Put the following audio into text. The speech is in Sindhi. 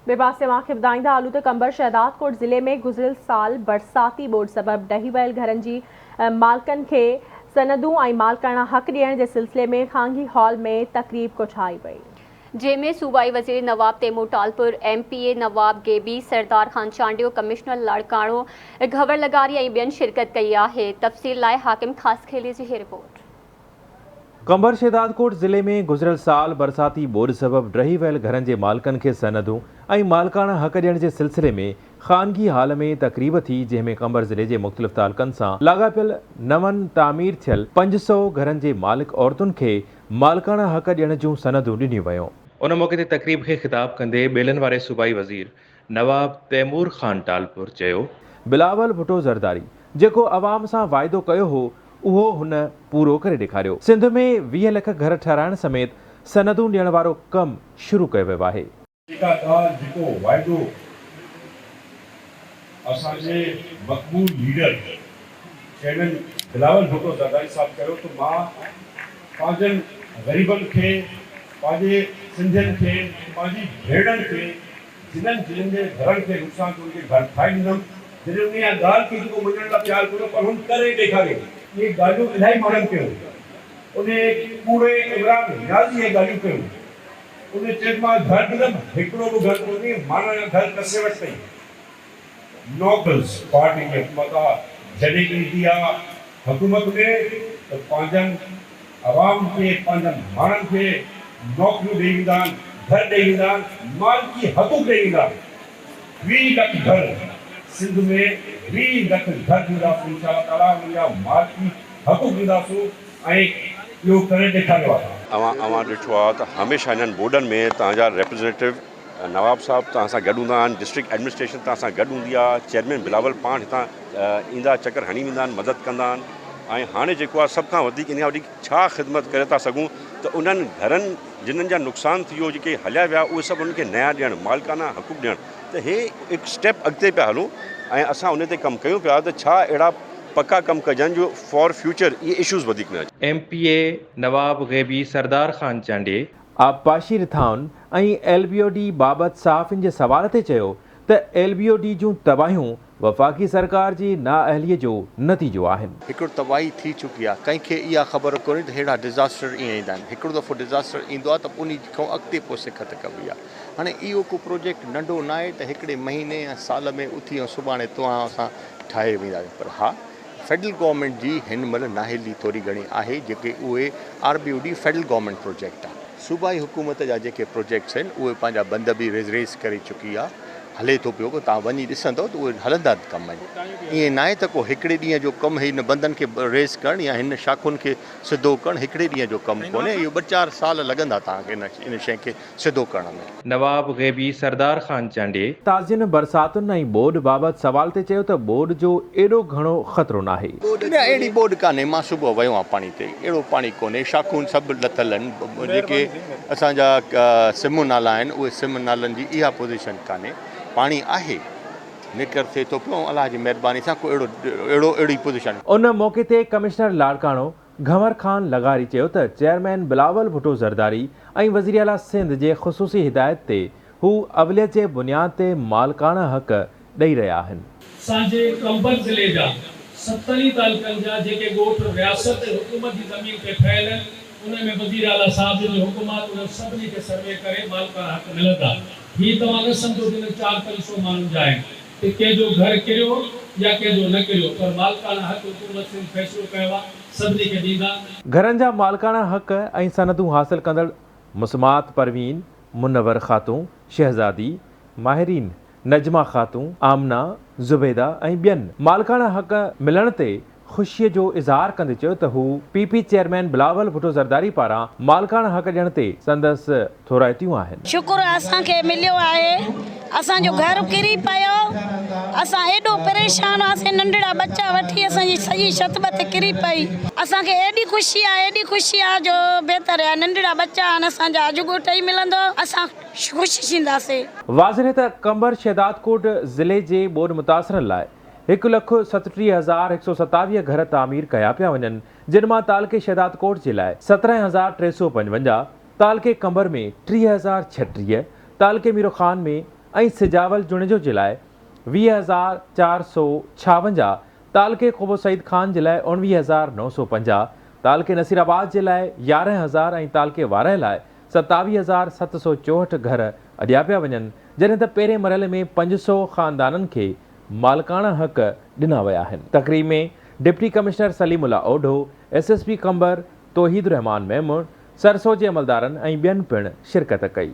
ٻئي پاسي اوهان کي ٻڌائيندا هلون ته قمبر شهدادڪوٽ ضلعي ۾ گذريل سال برساتي ٻوڏ سبب ڊهي ويل گهرن جي مالڪن کي سندون ۽ مالڪاڻا حق ڏيڻ جي سلسلي ۾ خانگي هال ۾ تقريب ڪوٺائي وئي. جنهن ۾ صوبائي وزير Nawab Taimur Talpur, M P A Nawab Ghaibi, Sardar Khan Chandio, commissioner Larkana Ghanwar لغاري ۽ ٻين شرڪت ڪئي آهي. تفصيل لاء حاڪم خاصخيلي جي هي رپورٽ. قمبر شهدادڪوٽ ضلعي ۾ گذريل سال برساتي ٻوڏ سبب ڊهي ويل گهرن جي مالڪن کي سندون ۽ مالڪاڻا حق ڏيڻ جي سلسلي ۾ خانگي هال ۾ تقريب ٿي جنهن ۾ قمبر ضلعي جي مختلف تعلقن سان لاڳاپيل نون تعمير ٿيل 500 گهرن جي مالڪ عورتن کي مالڪاڻا حق ڏيڻ جون سندون ڏنيون ويون. ان موقعي تي تقريب کي خطاب ڪندي ٻيلن واري صوبائي وزير نواب تيمور خان ٽالپر چيو. بلاول ڀٽو زرداري جيڪو عوام سان واعدو ڪيو هو اهو هن پورو ڪري ڏيکاريو. سنڌ ۾ 20 لک گهر ٺهرائڻ سميت سندون ڏيڻ وارو ڪم شروع ڪيو ويو آهي. جيڪا ڳالهه جيڪو واعدو اسان جي مقبول ليڊر چيئرمين بلاول ڀٽو زرداري صاحب ڪيو ته مان پنهنجن غريبن کي پنهنجي سنڌين کي پنهنجي ڀيڻن کي جنھن جنھن جي گھرن کي نقصان ٿيو ان کي گھر ٺاھي ڏيندم. جڏھن انھيء اھا ڳالھه ڪئي جيڪو مڃڻ لاء تيار ڪونه پر ھن ڪري ڏيکاريو. اھي ڳالھيون الاھي ماڻھن ڪيون. انھيء ڪوڙي عمران نيازي اھي ڳالھيون ڪيون. انھيء چيو ته مان گھر ڏيندم. ھڪڙو به گھر ڪونھي. ماڻھن جا گھر کسي ورتائين. نوڪلز پارٽي جي حڪومت آ. جڏھن ايندي آ حڪومت ۾ ته پنھنجن عوام کي پنهنجن ماڻهن کي نوڪريون ڏئي ويندا آهن، گهر ڏئي ويندا آهن، مالڪي حقوق ڏئي ويندا آهن. 20 لک گهر سنڌ ۾ 20 لک گهر ڏينداسون انشاء الله تعاليٰ انهن جا مالڪي حقوق ڏينداسون ۽ اهو ڪري ڏيکاريو آهي. اوهان اوهان ڏٺو آهي ته هميشه هنن بورڊن ۾ توهان جا ريپريزنيٽو نواب صاحب توهان سان گڏ هوندا آهن، ڊسٽرڪٽ ايڊمنسٽريشن توهان سان گڏ هوندي آهي، چيئرمين بلاول پاڻ هتان ايندا چڪر هڻي ويندا آهن، مدد ڪندا آهن ۽ هاڻي جيڪو آهي سڀ کان وڌيڪ ان کان وڌيڪ ڇا خدمت ڪري ٿا سگهون ته انهن گهرن جنھن جا نقصان ٿي ويو جيڪي هليا ويا اهي سڀ انهن کي نيا ڏيڻ مالڪانه حقوق ڏيڻ ته هي هڪ اسٽيپ اڳتي پيا هلون ۽ اسان ان تي ڪم ڪيون پيا ته ڇا اهڙا پڪا ڪم ڪجن جو فار فيوچر اهي اشوز وڌيڪ نه اچن. M P A Nawab Ghaibi Sardar Khan Chandio آبپاشي رٿائن ۽ ايل بي او ڊي بابت صحافين جي سوال تي چيو ته ايل بي او ڊي جون تباهيون وفاقي سرڪار جي نااهلي جو نتيجو آهن. هڪڙو تباهي ٿي چڪي آهي ڪنهن کي اها خبر ڪونهي ته ههڙا ڊزاسٽر ائين ايندا آهن هڪڙو دفعو ڊزاسٽر ايندو آهي ته انهي کان اڳتي پوء سکت ڪبي آهي هاڻي اهو ڪو پروجيڪٽ ننڍو ناهي ته هڪڙي مهيني يا سال ۾ اٿي ۽ سڀاڻي توهان اسان ٺاهي وينداسين پر ها فيڊرل گورنمينٽ جي هن مهل نااهلي ٿوري گهڻي آهي جيڪي اهي R B O D federal government project آهي صوبائي حڪومت جا جيڪي پروجيڪٽس آهن اهي پنهنجا بند به ريز ڪري چڪي آهي هلي ٿو پيو توهان وڃي ڏسندؤ ته اهي هلندا ڪم آهن ائين ناهي ته ڪو هڪڙي ڏينهن جو ڪم هن بندن کي ريز ڪرڻ يا هن شاخن کي سڌو ڪرڻ هڪڙي ڏينهن جو ڪم ڪونهي اهو ٻه چار سال لڳندا توهان کي ان شيء کي سڌو ڪرڻ ۾. نواب غيبي سردار خان چانڊيي. تازين برساتن ۽ ٻوڏ بابت سوال تي چيو ته ٻوڏ جو ايڏو گهڻو خطرو ناهي. نه اهڙي ٻوڏ ڪانهي مان صبح ويو آهيان پاڻي تي اهڙو پاڻي ڪونهي شاخون سڀ لٿل آهن جيڪي اسان جا سم نالا آهن اهي سم نالن جي اها پوزيشن ڪانهي پاڻي آهي نڪر ٿئي ٿو پيو ۽ الله جي مهرباني سان ڪو اهڙو اهڙو اهڙي پوزيشن. ان موقعي تي ڪمشنر لاڙڪاڻو گهنور خان لغاري چيو ته چيئرمين بلاول ڀٽو زرداري ۽ وزيراعليٰ سنڌ جي خصوصي هدايت تي هو اوليت جي بنياد تي مالڪاڻا حق ڏئي رهيا آهن. سانجي قمبر ضلعي جا ستن ئي تعلقن جا جيڪي ڳوٺ رياست ۽ حڪومت جي زمين تي ٺهيل آهن انهن ۾ وزير اعليٰ صاحب جن جو حڪم آهي ته انهن سڀني کي سروي ڪري مالڪاڻا حق ملندا. هي توهان نه سمجهو ته انهن چار پنج سو ماڻهن جا آهن ته ڪنهن جو گهر ڪريو يا ڪنهن جو نه ڪريو پر مالڪاڻا حق حڪومت سنڌ فيصلو ڪيو آهي سڀني کي ڏيندا. گهرن جا مالڪاڻا حق ۽ سندون حاصل ڪندڙ مسمات پروين، منور خاتون، شهزادي، ماهرين، نجمه خاتون، آمنه، زبيده ۽ ٻين مالڪاڻا حق ملڻ تي خوشي جو اظهار ڪندي چيو ته هو P P chairman Bilawal Bhutto Zardari پاران مالڪاڻا حق ڏيڻ تي سندس ٿورائتيون آهن. شڪر اسان کي مليو آهي اسان جو گهر ڪري پيو اسان ايڏو پريشان هئاسين ننڍڙا ٻچا وٺي اسان جي سڄي ڇت ٻت ڪري پئي اسان کي ايڏي خوشي آهي ايڏي خوشي آهي جو بهتر آهي ننڍڙا ٻچا آهن اسان جا اڄ ڳوٺ ئي ملندو اسان خوش ٿينداسين. واضح رهي ته قمبر شهدادڪوٽ ضلعي جي ٻوڏ متاثرن لاء هڪ لک ستٽيهه هزار هڪ سئو ستاويهه گهر تعمير ڪيا پيا وڃن جن مان تعلقي شهدادڪوٽ جي لاء 17355، تعلقي قمبر ۾ 30,036، تعلقي ميرو خان ۾ ۽ سجاول جوڻيجو جي لاء 20456، تعلقي قبو سعيد خان جي لاء 29950، تعلقي نصير آباد جي لاء 11000 ۽ تعلقي وارهه لاء 27764 گهر اڏيا پيا وڃن، جڏهن ته پهرين مرحلي ۾ 500 خاندانن کي مالڪاڻا حق ڏنا ويا آهن. تقريب ۾ deputy commissioner Saleemullah Odho, S S P Qambar Tauheed ur Rehman Memon, سرسو جي عملدارن ۽ ٻين پڻ شرڪت ڪئي.